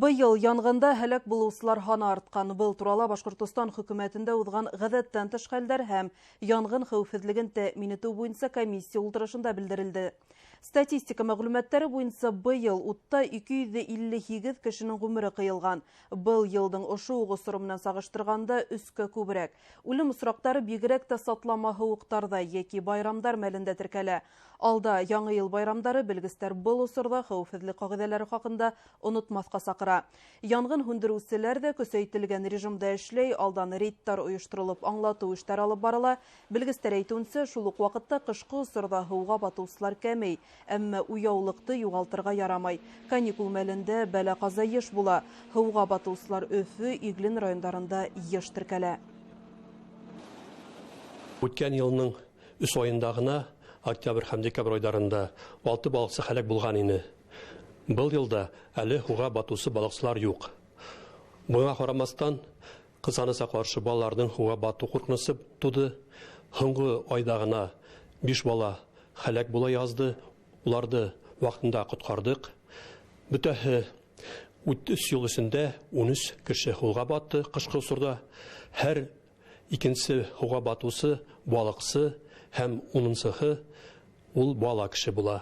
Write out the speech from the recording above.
Быйыл янғында һәләк булыусылар һаны артҡан. Был турала Башҡортостан хөкүмәтендә уҙған ғәҙәттән тыш хәлдәр һәм янғын хәүефһеҙлеген тәьмин итеү буйынса комиссия ултырышында белдерелде. Статистика мәғлүмәттәре буйынса быйыл утта 258 кешенең ғүмере ҡыйылған. Был йылдың ошо уҡ осоро менән сағыштырғанда өскә күберәк. Үлем осраҡтары бигерәк тә сатлама һыуыҡтарҙа йәки байрамдар мәлендә теркәлә. Алда яңы йыл байрамдары, белгестәр был осорҙа хәүефһеҙлек ҡағиҙәләре хаҡында онотмаҫҡа саҡыра. Янғын һүндереүселәр ҙә көсәйтелгән режимда эшләй, алдан рейдтар ойошторолоп, аңлатыу эштәре алып барыла. Белгестәр әйтеүенсә, шул уҡ ваҡытта ҡышҡы осорҙа һыуға батыусылар кәмей, әммә уяулыҡты юғалтырға ярамай. Каникул мәлендә бәлә-ҡаза йыш була. Һыуға батыусылар Өфө, Иглин райондарында йыш теркәлә. Үткән йылның 3 айында ғына, октябрь һәм декабрь айҙарында, 6 балыҡсы һәләк булған ине. Был йылда әле һыуға батыусы балыҡсылар юҡ. Быға ҡарамаҫтан, ҡыҙғанысҡа ҡаршы, балаларҙың һыуға батыу ҡурҡынысы тыуҙы. Һуңғы айҙа ғына 5 бала һәләк була яҙҙы. Уларҙы ваҡытында ҡотҡарҙыҡ. Бөтәһе 3 йыл эсендә 13 кеше һыуға батты ҡышҡы осорҙа. Һәр икенсе һыуға батыусы балыҡсы һәм унынсыһы ул бала кеше була.